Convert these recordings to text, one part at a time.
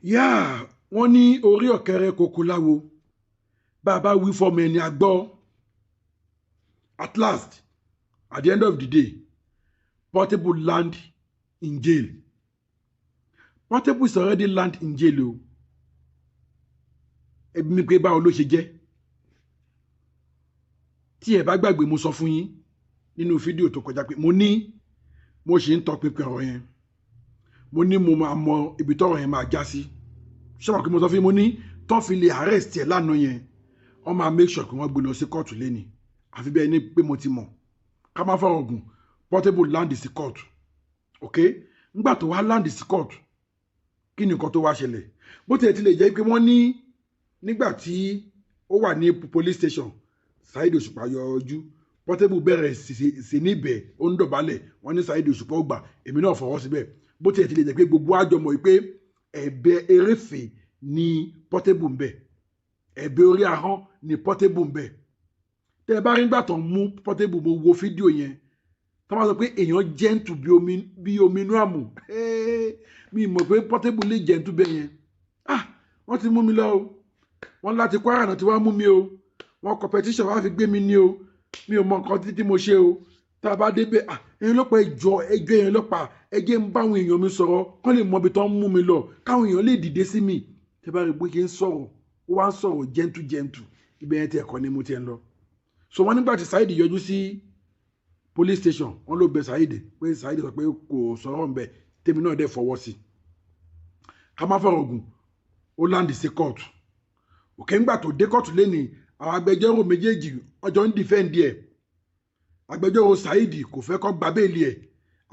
Yá, wọ́n ní orí ọ̀kẹ́rẹ́ koko láwo, bàbá wí fọmọ ẹni àgbọ́. At last, at the end of the day, Portable land in jail. Portable is already land in jail o. Ẹbí mi pé báwo ló ṣe jẹ́? Tí ẹ bá gbàgbé, mo sọ fún yín nínú fídíò tó kọjá pé mo ní mo ṣì ń tọpinpin ọ̀rọ̀ yẹn. Mo ní mo máa mọ ibi tọ́rọ̀ yẹn máa já sí. Ṣé wọn kí mo sọ fún yín? Mo ní tó fi lè arrest ẹ̀ lánàá yẹn, wọ́n máa make sure pé wọ́n gbé lọ sí kóòtù lẹ́ni. Àfi bẹ́ẹ̀ ni pé mo ti mọ̀. Ká má fọ̀rọ̀ gùn, Portable land sí kóòtù. Ok, ńgbà tó wá land sí kóòtù, kí ni nǹkan tó wá ṣẹlẹ̀? Bó tiẹ̀ ti lè jẹ́ pé wọ́n ní nígbà tí ó wà ní police station, Saheed Òṣùpá yọjú. Portable bẹ̀rẹ̀ sí níbẹ̀, ó ń dọ̀bálẹ̀. Wọ́n ní Saheed Òṣùpá ó gbà. Èmi náà fọwọ́ síbẹ̀. Bó tiẹ̀ ti lè jẹ́ pé gbogbo àjọmọ̀ pé ẹ̀bẹ̀ eréfèé ní Portable ń bẹ̀, ẹ̀bẹ̀ orí ahọ́n ní Portable ń bẹ̀. Tẹ́ ẹ bá rí gbà tán mú Portable, mo wo fídíò yẹn, tó bá sọ pé èèyàn gentle bí omi inú àmù, mi mọ̀ pé Portable lè gentle bẹ́ẹ̀ yẹn. Ah, wọ́n ti mú mi lọ o. Wọ́n láti Kwara náà ti wá mú mi o. Wọ́n competition wá fi gbé mi ní o. Mi ò mọ nǹkan títí mo ṣe o. Tá a bá débẹ̀, ah, ẹ̀yin ọlọ́pàá, ẹjọ́, ẹjọ́, ẹ̀yin ọlọ́pàá, ẹ jẹ́ ń bá àwọn èèyàn mi sọ̀rọ̀, kán lè mọ ibi tó ń mú mi lọ, káwọn èèyàn lè dìde sí mi. Tẹ́ bá rí pé kí n sọ̀rọ̀, ó wá ń sọ̀rọ̀ gentle gentle. Ibẹ̀ yẹn ti ẹ̀kọ́ ni mo ti ń lọ. So wọ́n nígbà tí Saheed yọjú sí police station, wọ́n ló bẹ Saheed pé Saheed sọ pé kò sọ̀rọ̀ ń bẹ. Tèmi náà dẹ̀ fọwọ́ sí. Ká má fọ̀rọ̀ gùn, ó land sí court. Òkè ńgbà tó dé court lẹ́nìí, àwọn agbẹjọ́rò méjèèjì ọjọ́ ń defend ẹ̀. Agbẹjọ́rò Saheed kò fẹ́ kó gba bail ẹ̀.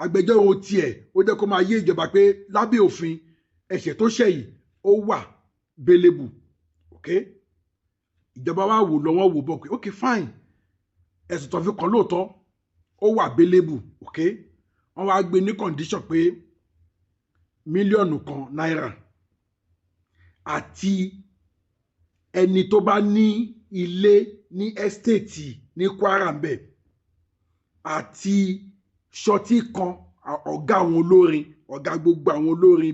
Agbẹjọ́rò tiẹ̀, ó jẹ́ kó máa yé ìjọba pé lábẹ́ òfin, ẹ̀ṣẹ̀ tó ṣẹ̀ yìí, ó wà bailable. Ok, ìjọba wa wò lọ́wọ́ wò bọ̀ pé ok, fine, ẹ̀sùn tó fi kàn lóòótọ́, ó wà bailable. Ok, wọ́n wá gbé ní condition pé 1 mílíọ̀nù náírà àti ẹni tó bá ní ilé ní estate ní Kwara ń bẹ̀ àti surety kan, ọ̀gá àwọn olórin, ọ̀gá gbogbo àwọn olórin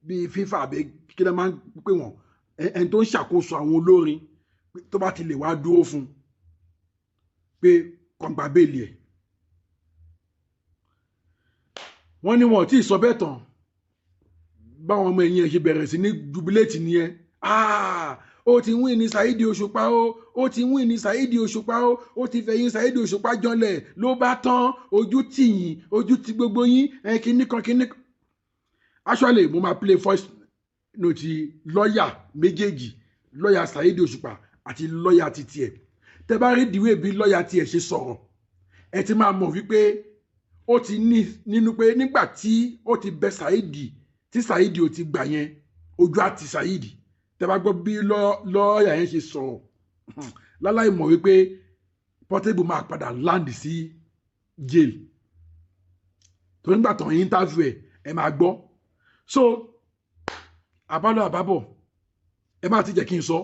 bíi FIFA àbí kí ló máa ń pè wọ́n, ẹni tó ń ṣàkóso àwọn olórin, tó bá ti lè wá dúró fún un pé kàn gba bail ẹ̀. Wọ́n ní wọn ò tí ì sọ bẹ́ẹ̀ tán, báwọn ọmọ ẹ̀yìn ẹ̀ ṣe bẹ̀rẹ̀ sí ní jubilate nìyẹn. Ah, ó ti win ní Saheed Òṣùpá o, ó ti win ní Saheed Òṣùpá o, ó ti fẹ̀yìn Saheed Òṣùpá jọlẹ̀ ló bá tán. Ojú tì yín, ojú ti gbogbo yín ẹ, kíní kan kíní kan. Actually, mo máa play voice note lọ́ọ̀yà méjèèjì, lọ́ọ̀yà Saheed Òṣùpá àti lọ́ọ̀yà titi ẹ̀. Tẹ́ bá rí ìdíwé bí lọ́ọ̀yà tiẹ̀ ṣe sọ̀rọ̀, ẹ ti máa mọ̀ wípé ó ti ní nínú pé nígbà tí ó ti bẹ Saheed, tí Saheed ò ti gbà yẹn, ojú àti Saheed. Tẹ́ bá gbọ́ bí lọ́ọ̀yà yẹn ṣe sọ̀rọ̀, láláì mọ̀ wípé Portable máa padà land sí jail, torí nígbà tó ń interview ẹ̀, ẹ máa gbọ́. So àbálọ àbábọ̀, ẹ má ti jẹ́ kí n sọ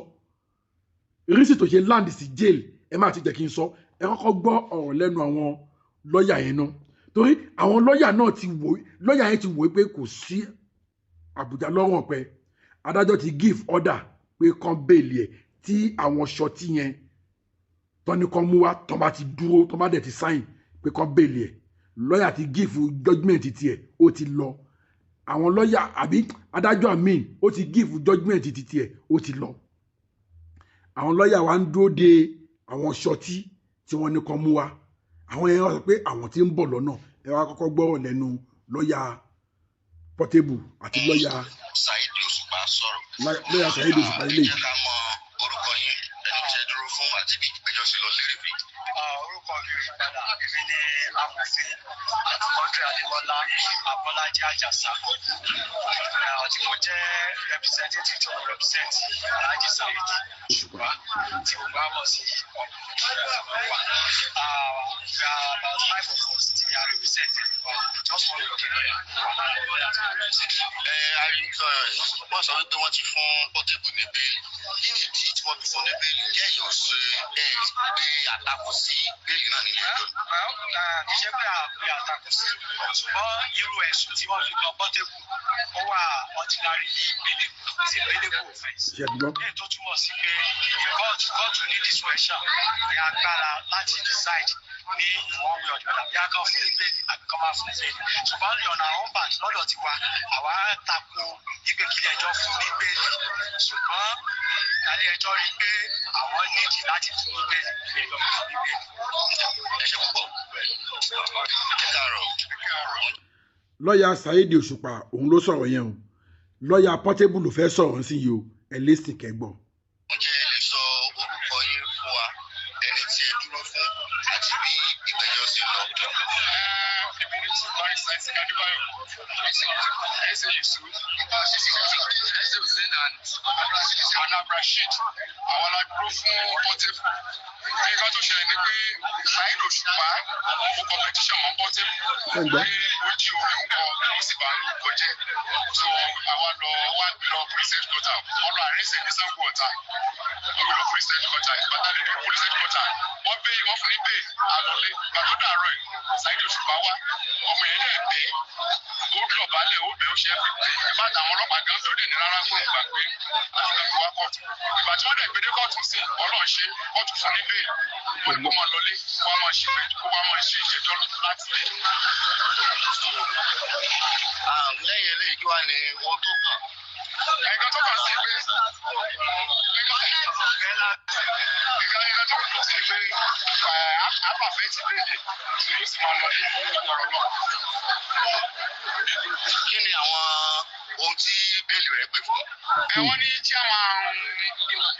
reason tó ṣe land sí jail. Ẹ má ti jẹ́ kí n sọ. Ẹ kọ́kọ́ gbọ́ ọ̀rọ̀ lẹ́nu àwọn lọ́ọ̀yà yẹn náà, torí àwọn lọ́ọ̀yà náà ti wò, lọ́ọ̀yà yẹn ti wò pé kò sí Àbújá lọ́rùn ọ̀pẹ. Adájọ́ ti give order pé kán bail ẹ̀ tí àwọn surety yẹn tọ́ ní kán mú wá, tọ́ bá ti dúró, tọ́ bá dẹ̀ ti sign pé kán bail ẹ̀. Lọ́ọ̀yà ti give judgement tiẹ̀, ó ti lọ. Àwọn lọ́ọ̀yà àbí adájọ́ amin, ó ti give judgement ti tiẹ̀, ó ti lọ. Àwọn lọ́ọ̀yà wa ń dúró de àwọn surety tí wọ́n ní kán mú wá. Àwọn yẹn wá sọ pé àwọn tí ń bọ̀ lọ́nà. Ẹ wá kọ́kọ́ gbọ́rọ̀ lẹ́nu lọ́ọ̀yà Portable àti lọ́ọ̀yà Saheed Òṣùpá sọ̀rọ̀. Lọ́ọ̀yà Saheed Òṣùpá ilé Ẹ yìí. jẹ́ ká mọ orúkọ yín, ẹni tí ẹ dúró fún àti bí ìgbẹ́jọ́ ṣe lọ lérè fi. Orúkọ mi ò yí padà. Èmi ni amòfin Abdulkadir Adémọlá Abọ́lájí Àjàsà, tí mo jẹ́ representative tí mo represent Alhaji Saheed Òṣùpá, tí mo bá mọ̀ sí ọ̀nà wa. We are about five of us tí a represent ẹ̀. Just one of the lawyer wà lára lawyer tí mo represent. Ẹ a rí ẹ, wọ́n sọ wípé wọ́n ti fún Portable ní bail. Kí ni ìdí tí wọ́n fi fún ní bail? Ǹjẹ́ èyí ò ṣe ẹ gbé àtakò sí bail náà nílé ẹjọ́ ni? Well, kì í ṣe pé àpè àtakò sí, ṣùgbọ́n irú ẹ̀sùn tí wọ́n fi kan Portable, ó wà ordinarily bailable, it's a bailable offence. Ṣe ti gbọ́? Ní tó túmọ̀ sí pé the court ní discretion, ní agbára láti decide ní one way or the other bí a kan fún ní bail àbí kan máa fún ní bail. Ṣùgbọ́n ní ọ̀nà àwọn part lọ́dọ̀ tiwa, àwa tako ipe kí ilé ẹjọ́ fún ní bail, ṣùgbọ́n ilé ẹjọ́ rí i pé àwọn nídìí láti fún ní bail, ilé ẹjọ́ fún ní bail. Ẹ ṣe púpọ̀, ẹ káàárọ̀. Lọ́ọ̀yà Saheed Òṣùpá, òun ló sọ̀rọ̀ yẹn o. Lọ́ọ̀yà Portable ló fẹ́ sọ̀rọ̀ sí yìí o. Ẹ listen kẹ́ gbọ́. Ǹjẹ́ ẹ lè sọ orúkọ yín fún wa, ẹni tí ẹ dúró fún àti bí ìgbẹ́jọ́ ṣe lọ? Èmi ni Barrister Isaac Adébáyọ̀, Eze Yusuf, Eze Hussein and Anab Rasheed. Àwọn la dúró fún Portable. Nǹkan tó ṣẹlẹ̀ ni pé Saheed Òṣùpá, ó competition mọ́ Portable Ṣé ń gbọ́? pé ó jí orin òun kọ, ó sì bá lórúkọ jẹ́. So àwa lọ wá gbé lọ police headquarter, wọ́n lọ arrest ẹ̀ ní Sango Ọ̀tà. Wọ́n gbé lọ police headquarter. Ìbátá lè dé police headquarter, wọ́n bẹ́ẹ̀ wọ́n fún ní bail àlọ́lé. Ìgbà tó dàárọ̀ yìí, Saheed Òṣùpá wá, ọmọ yẹn dẹ̀ bẹ́ẹ̀, ó dọ̀bálẹ̀, ó bẹ̀, ó ṣe everything. Ìbá àwọn ọlọ́pàá gan tó dẹ̀ ní rárá fún ìgbà pé láti kan gbé wá kóòtù. Ìgbà tí wọ́n dẹ̀ gbé dé kóòtù sí, Ọlọ́run ṣe, kóòtù fún ní bail. Wọ́n ní kó máa lọlé, kó wá máa ṣe ìṣẹ́jọ́ láti lé. Lẹ́yìn eléyìí, kí wàá ní ohun tó kàn? Nǹkan tó kàn sí pé nǹkan tó kàn sí pé àpàfẹ́ ti bail ló sì máa lọlé ọ̀rọ̀ náà. Kí ni àwọn ohun tí bail rẹ̀ pè fún? Ẹ wọ́n ní chairman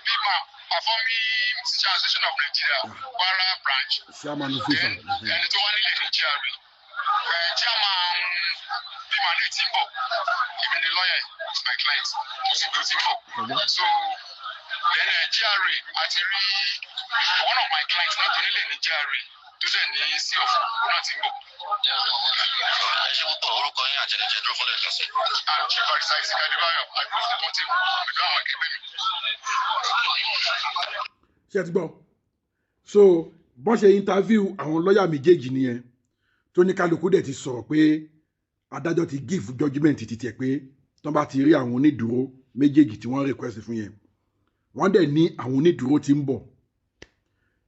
BIMA, Performing Teacher Association of Nigeria, Kwara branch. Chairman FIFA. Then ẹni tó wá nílẹ̀ ní GRA, ẹ chairman BIMA náà ti ń bọ̀. Èmi ni lawyer ẹ̀, it's my client, mo sì gbé ó ti ń bọ̀. So then GRA àti rí one of my clients náà tó nílẹ̀ ní GRA, tó dẹ̀ ní sí ọ̀fọ̀, òun náà ti ń bọ̀. Ẹ ṣe púpọ̀. Orúkọ yín àti ẹni tí ẹ dúró fún lẹ́ẹ̀kan sí. I'm Chief Barrister Isaac Adébáyọ̀, àdúró fún Portable pẹ̀lú àwọn akẹgbẹ́ mi. Ṣe ti gbọ́? So bọ́n ṣe interview àwọn lọ́ọ̀yà méjèèjì nìyẹn, tó ní kálukú dẹ̀ ti sọ̀rọ̀ pé adájọ́ ti give judgement ti tiẹ̀ pé tán bá ti rí àwọn onídùúró méjèèjì tí wọ́n request fún yẹn, wọ́n dẹ̀ ní àwọn onídùúró ti ń bọ̀.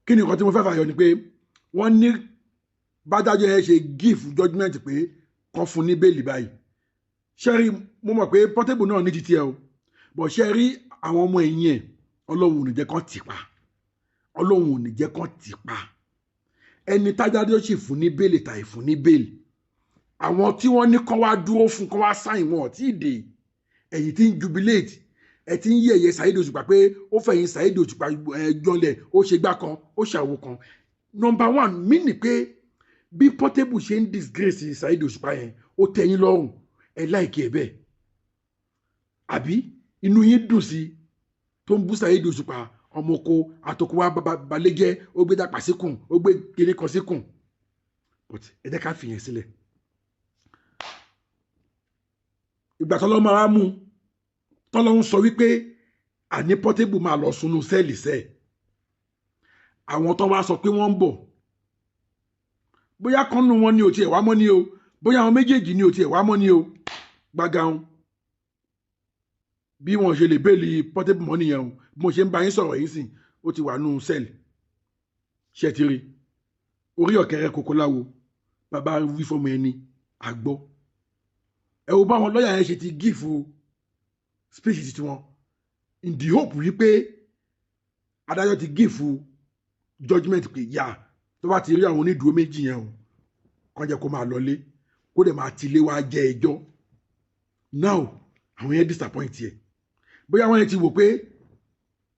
Kí ni nǹkan tí mo fẹ́ fàyọ ni pé wọ́n ní bádájọ́ yẹn ṣe give judgement pé kán fún ní bail báyìí. Ṣé rí, mo mọ̀ pé Portable náà ní ti tiẹ̀ o, bọ̀ ṣe rí àwọn ọmọ ẹ̀yìn ẹ̀, Ọlọ́run ò ní jẹ́ kán tì pa, Ọlọ́run ò ní jẹ́ kán tì pa. Ẹni tájáde sì fún ní bail tàì fún ní bail, àwọn tí wọ́n ní kán wá dúró fún, kán wá sign, wọn ò tí ì dé. Ẹ̀yìn tí ń jubilate, ẹ ti ń yẹ̀yẹ́ Saheed Òṣùpá pé ó fẹ̀yìn Saheed Òṣùpá ẹ jọlẹ̀, ó ṣe gbá kan, ó ṣàwò kan. Number one mí ni pé bí Portable ṣe ń disgrace Saheed Òṣùpá yẹn, ó tẹ́ yín lọ́rùn, ẹ like ẹ bẹ́ẹ̀, àbí inú yín dùn sí tó ń bú Saheed Òṣùpá, ọmọ oko àtòkù wa balẹ̀ jẹ́, ó gbé dàpà síkùn, ó gbé kiri kan síkùn. But ẹ jẹ́ ká fìyẹn sílẹ̀. Ìgbà tọ́lọ́ máa mú, tọ́lọ́ ń sọ wípé àní Portable máa lọ sunú cell sẹ́ẹ̀, àwọn tó wá sọ pé wọ́n ń bọ̀, bóyá kánú wọn ni ò tiẹ̀ wá mọ́ ni o, bóyá àwọn méjèèjì ni ò tiẹ̀ wá mọ́ ni o, gbàgàn bí wọ́n ṣe lè bail Portable mọ́ nìyẹn o. Bí mo ṣe ń bá yín sọ̀rọ̀ yìí sìn, ó ti wà nù cell. Ṣe ti rí orí ọ̀kẹ́rẹ́ kókó láwo, bàbá wí fọmọ ẹni àgbọ́. Ẹ wo báwọn lọ́ọ̀yà yẹn ṣe ti give speech ti tiwọn in the hope wípé adájọ́ ti give judgement pé yà tó bá ti rí àwọn onídùúró méjì yẹn o, kàn jẹ́ kó máa lọlé, kó dẹ̀ máa tilé wá jẹ́ ẹjọ́. Now àwọn yẹn disappoint yẹ, bóyá àwọn yẹn ti wò pé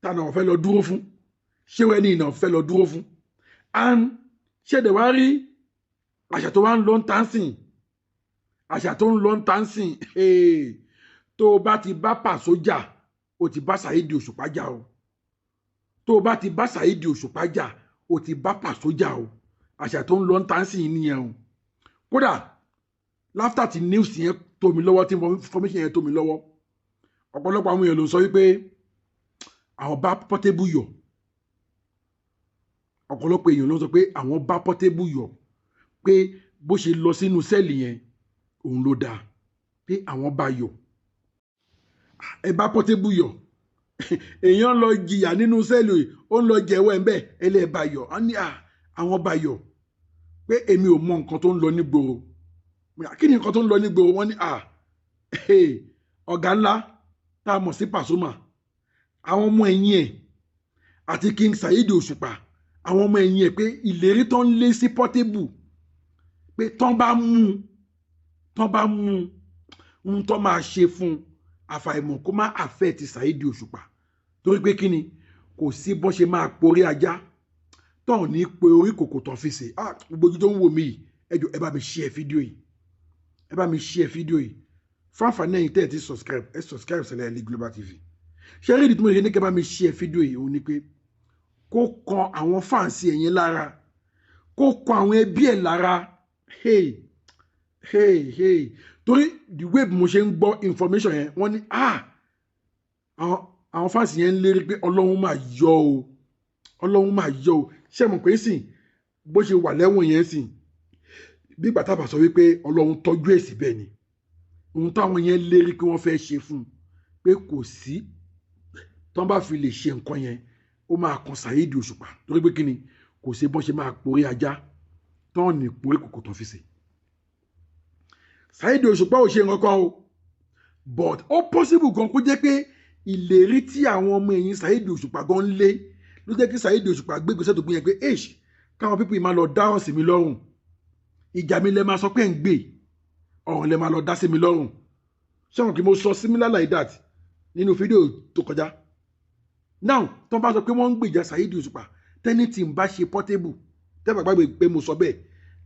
tànà wọ́n fẹ́ lọ dúró fún, ṣé wọ́n ní ìnà fẹ́ lọ dúró fún. And ṣẹ̀dẹ̀ wá rí àṣà tó wá ń lọ ń tán sìn, àṣà tó ń lọ ń tán sìn, tó o bá ti bá Pàṣọ jà, o ti bá Saheed Òṣùpá jà o. Tó o bá ti bá Saheed Òṣùpá jà, o ti bá Pàṣọ jà o. Àṣà tó ń lọ ń tán sìn nìyẹn o. Kódà láftà tí news yẹn tó mi lọ́wọ́, tí information yẹn tó mi lọ́wọ́, ọ̀pọ̀lọpọ̀ àwọn èèyàn ló ń sọ wípé àwọn bá Portable yọ̀. Ọ̀pọ̀lọpọ̀ èèyàn ló ń sọ pé àwọn bá Portable yọ̀ pé bó ṣe lọ sínú cell yẹn, òun ló dáa, pé àwọn bá yọ̀. Ẹ bá Portable yọ̀. Èèyàn lọ jìyà nínú cell, ó ń lọ jẹ́wọ́ ẹ̀ ń bẹ́ẹ̀, ẹ lè bá yọ̀. Wọ́n ní àwọn bá yọ̀ pé èmi ò mọ nǹkan tó ń lọ nígboro. Kí ni nǹkan tó ń lọ nígboro? Wọ́n ní ọ̀gá ńlá tá a mọ̀ sí Pasuma, àwọn ọmọ ẹ̀yìn ẹ̀ àti King Saheed Òṣùpá, àwọn ọmọ ẹ̀yìn ẹ̀, pé ìlérí tó ń lé sí Portable pé tán bá mú ohun tó máa ṣe fún un, àfàìmọ̀ kó má affect Saheed Òṣùpá, torí pé kí ni, kò sí bọ́n ṣe máa porí ajá tán ní pé orí kòkò tán fi sè. Ah, gbogbo ojú tó ń wò mí yìí, ẹ jọ̀ọ́, ẹ bá mi share fídíò yìí, ẹ bá mi share fídíò yìí. Fún àǹfààní ẹ̀yin tẹ́ ẹ ti subscribe, ẹ subscribe sílẹ̀ Elite Global TV. Ṣé rí ìdí tí mo ṣe ní kẹ́ bá mi share fídíò yìí? Òun ni pé kó kan àwọn fans ẹ̀yin lára, kó kan àwọn ẹbí ẹ̀ lára. Hey, hey, hey, torí the way mo ṣe ń gbọ́ information yẹn, wọ́n ní àwọn fans yẹn ń lérí pé Ọlọ́run máa yọ o, Ọlọ́run máa yọ o. Ṣé mo pé sìn bó ṣe wà lẹ́wọ̀n yẹn sìn, bí ìgbà tábà sọ wípé Ọlọ́run tọ́jú ẹ̀ síbẹ̀ ni, ohun táwọn yẹn lérí pé wọ́n fẹ́ ṣe fún un, pé kò sí tán bá fi lè ṣe nǹkan yẹn, ó máa kan Saheed Òṣùpá, torí pé kí ni, kò sí bọ́n ṣe máa porí ajá tán ní porí kòkò tán fi sè. Saheed Òṣùpá ò ṣe nǹkan kan o, but ó possible gan kó jẹ́ pé ìlérí tí àwọn ọmọ ẹ̀yìn Saheed Òṣùpá gan ń lé ló jẹ́ kí Saheed Òṣùpá gbé ìgbésẹ̀ tó gbé yẹn pé eish, káwọn people máa lọ dáhùn sí mi lọ́rùn, ìjà mi lẹ máa sọ pé ń gbé ọ̀run lẹ máa lọ dá sí mi lọ́rùn. Ṣé wọn kì í mo sọ similar like that nínú fídíò tó kọjá? Now, tó bá sọ pé wọ́n ń gbèjà Saheed Òṣùpá, tẹ́ni tí ń bá ṣe Portable, tẹ́bà gbàgbé pé mo sọ bẹ́ẹ̀,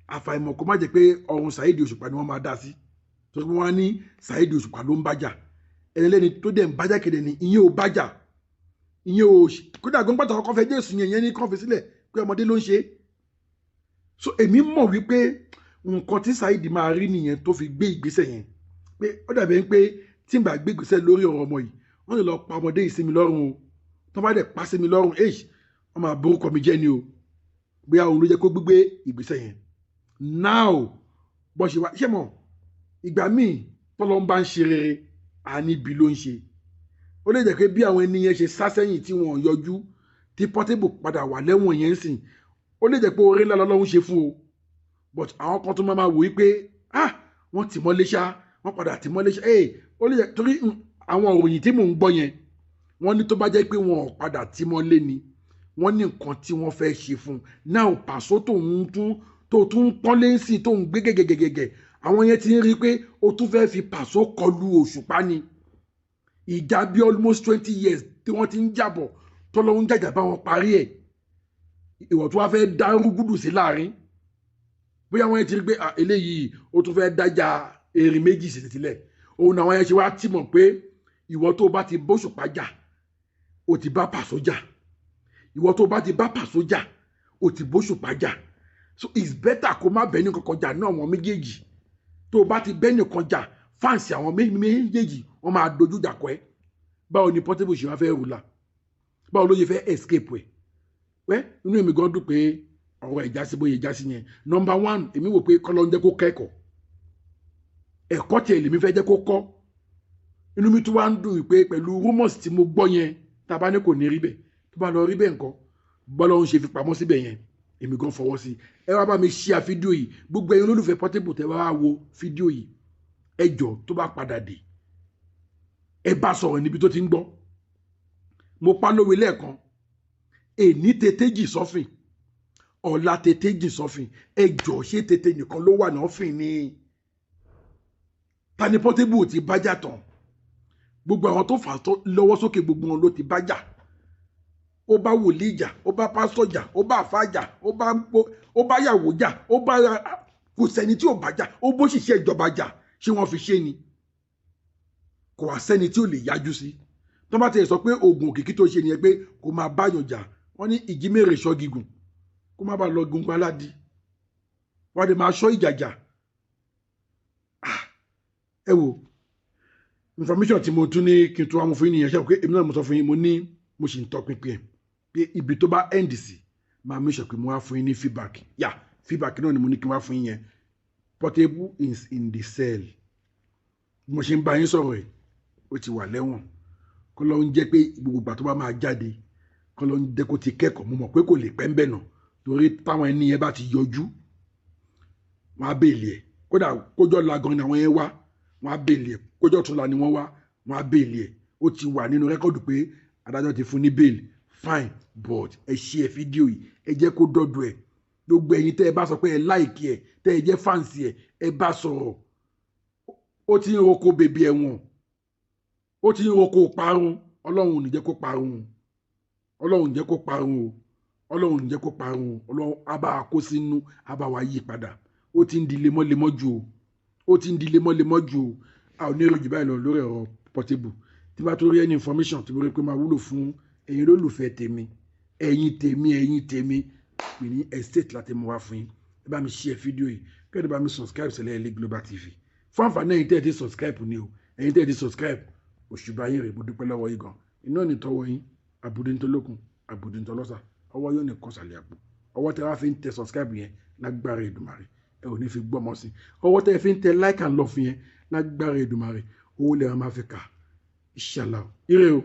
àfàìmọ̀ kó má jẹ́ pé ọ̀run Saheed Òṣùpá ni wọ́n máa dá sí, torí pé wọ́n á ní Saheed Òṣùpá ló ń bájà. Ẹni tó dẹ̀ ń bájà kéde ni ìyẹn ò bájà, ìyẹn ò kódà gbọ́n pàtàkì ọkọ̀ fẹ́ Jésù yẹn, ìyẹn ní kàn fi sílẹ̀ pé ọmọdé ló ń ṣe. So èmi mọ̀ wípé nǹkan tí Saheed máa rí nìyẹn tó fi gbé ìgbésẹ̀ yẹn, pé ó dàbí ẹni pé tí n bá gbé ìgbésẹ̀ lórí ọ̀rọ̀ ọmọ yìí, wọ́n lè lọ pa ọmọdé yìí sí mi lọ́rùn o. Tó bá dẹ̀ pa sí mi lọ́rùn, èyí wọ́n máa borúkọ mi jẹ́ ni o. Bóyá òun ló jẹ́ kó gbégbé ìgbésẹ̀ yẹn. Now, bó ṣe wá ṣé mọ̀, ìgbà míì tọ́lọ́ ń bá ń ṣe rere, àníbi ló ń ṣe. Ó lè jẹ́ pé bí àwọn ẹni yẹn ṣe sá sẹ́yìn tí wọ́n yọjú, tí Portable padà wà lẹ́wọ̀n yẹn sìn, ó lè jẹ́ pé oore ńlá lọ́lọ́run ṣe fún o, but àwọn kan tó máa máa wò wípé ah, wọ́n tì mọ́lé ṣá, wọ́n padà tì mọ́lé ṣá. Ee, ó lè jẹ́ torí àwọn òròyìn tí mò ń gbọ́ yẹn, wọ́n ní tó bá jẹ́ pé wọn ò padà tì mọ́lé ni, wọ́n ní nǹkan tí wọ́n fẹ́ ṣe fún un náà. Pàṣọ tó ń tún tó tún ń pọ́n lé sí, tó ń gbé gẹ́gẹ́gẹ́gẹ́, àwọn yẹn ti ń rí i pé o tún fẹ́ fi Pàṣọ kọlu Òṣùpá ni. Ìjà bí almost 20 years tí wọ́n ti ń jàbọ̀, tọ́lọ́hún jàjà bá wọn parí ẹ̀, ìwọ̀ tó wá fẹ́ dá rúgúdù sí láàrin, bóyá wọ́n yẹn ti rí pé eléyìí ó tún fẹ́ dájà erin méjì sí sílẹ̀. Òun náà wọ́n yẹn ṣe wá tìmọ̀ pé ìwọ tó bá ti bóṣùpá jà, o ti bá Pàṣọ jà, ìwọ tó bá ti bá Pàṣọ jà, o ti bóṣùpá jà. So it's better kó má bẹ́ẹ̀ ní kankan jà náà. Àwọn méjèèjì tó bá ti bẹ́ẹ̀ nìkan jà, fans àwọn méjèèjì wọ́n máa dojú ìjà kọ ẹ́. Báwo ni Portable ṣe wá fẹ́ rúlà? Báwo ló ṣe fẹ́ escape ẹ̀? Wẹ́, inú èmi gan dùn pé ọ̀rọ̀ ìjà sí bóyá ìjà sí yẹn. Number one, èmi wò pé kọ́lọ́ ń jẹ́ kó kẹ́kọ̀ọ́, ẹ̀kọ́ tiẹ̀ lèmi fẹ́ jẹ́ kó kọ́. Inú mi tún wá ń dùn pé pẹ̀lú rumours tí mo gbọ́ yẹn, tá a bá ní kò ní rí bẹ́ẹ̀, tó bá lọ rí bẹ́ẹ̀ nǹkan, bọ́lá ń ṣe fi pamọ́ síbẹ̀ yẹn, èmi gan fọwọ́ sí. Ẹ wá bá mi share fídíò yìí. Gbogbo ẹ̀yin olólùfẹ́ Portable tẹ́ wá wo fídíò yìí, ẹ jọ, tó bá padà dé, ẹ bá sọ̀rọ̀ níbi tó ti ń gbọ́. Mo pa lówe lẹ́ẹ̀kan, èní tètè jì sọ́fìn, ọ̀la tètè jì sọ́fìn. Ẹ jọ, ṣé tètè nìkan ló wà nọ́fìn ni? Ta ni Portable ti bájà tán? Gbogbo àwọn tó fà lọ́wọ́ sókè, gbogbo wọn ló ti bájà. Ó bá wòlíì jà, ó bá pásítọ̀ jà, ó bá àfáà jà, ó bá yàwó jà, ó bá kò sẹ́ni tí ò bá jà, ó bó ṣiṣẹ́ ìjọba jà. Ṣé wọ́n fi ṣe ni? Kò wá sẹ́ni tí ò lè yájú sí. Tó bá ti sọ pé oògùn òkìkí tó ṣe nìyẹn, pé kò máa báyàn jà, wọ́n ní ìjímèrè ṣọ́ gígùn kó má bàa lọ gungun aládìí, wọ́n á lè máa ṣọ́ ìjàjà. Ẹ wo information tí mo tún ní kí n tún wá mú fún yín nìyẹn. Ṣe pé èmi náà mo sọ fún yín, mo ní mo sì ń tọpinpin ẹ̀ pé ibi tó bá end sí, máa make sure pé mo wá fún yín ní feedback. Yà, feedback náà ni mo ní kí n wá fún yín yẹn. Portable is in the cell. Bí mo ṣe ń bá yín sọ̀rọ̀ ẹ̀, ó ti wà lẹ́wọ̀n. Kọ́ ló ń jẹ́ pé gbogbo ìgbà tó bá máa jáde, kọ́ ló ń jẹ́ kó ti kẹ́kọ̀ọ́. Mo mọ̀ pé kò lè pẹ́ ń bẹ̀ nà, torí táwọn ẹni yẹn bá ti yọjú, wọ́n á bail ẹ̀. Kódà kójọ́ la gan ni àwọn yẹn wá, wọ́n á bail ẹ̀. Kójọ́ tún la ni wọ́n wá, wọ́n á bail ẹ̀. Ó ti wà nínú record pé adájọ́ ti fún ní bail. Fine, but ẹ ṣe ẹ fídíò yìí, ẹ jẹ́ kó dọ́dọ̀ ẹ̀. Gbogbo ẹ̀yin tẹ́ ẹ bá sọ pé ẹ like ẹ, tẹ́ ẹ jẹ́ fans ẹ, ẹ bá sọ̀rọ̀. Ó ti ń roko bèbè ẹ̀wọ̀n, ó ti ń roko parun. Ọlọ́run ò ní jẹ́ kó parun, Ọlọ́run ò ní jẹ́ kó parun o, Ọlọ́run ò ní jẹ́ kó parun o. Ọlọ́run á bá wa kó sínú, á bá wa yí padà. Ó ti ń di lemọ́lemọ́ jù o, ó ti ń di lemọ́lemọ́ jù o. A ò ní èrò jù báyìí lọ lórí ọ̀rọ̀ Portable. Tí bá tó rí any information tí mo rí pé máa wúlò fún ẹ̀yin olólùfẹ́ tèmi, ẹ̀yin tèmi, ẹ̀yin tèmi, pè ní estate láti mú wá fún yín. Ẹ bá mi share fídíò yìí, kẹ́ẹ̀dẹ̀ bá mi subscribe sílẹ̀ Ilé Global TV. Fún àǹfààní ẹ̀yin tẹ́ ẹ ti subscribe ni o, ẹ̀yin tẹ́ ẹ ti subscribe, òṣùbà yín rè, mo dúpẹ́ lọ́wọ́ yín gan. Iná ní tọwọ́ yín, àbùdí ń tolókun, àbùdí ń tọlọ́sà, ọwọ́ yóò ní kọsàlẹ̀ àpò. Ọwọ́ tẹ́ wá fi ń tẹ subscribe yẹn, lágbára Èdùmàrè, ẹ ò ní fi gbọ́mọ sí. Ọwọ́ tẹ́ fi ń tẹ like and love yẹn, lágbára Èdùmàrè, owó lè máa fi kà. Inshallah, ire o.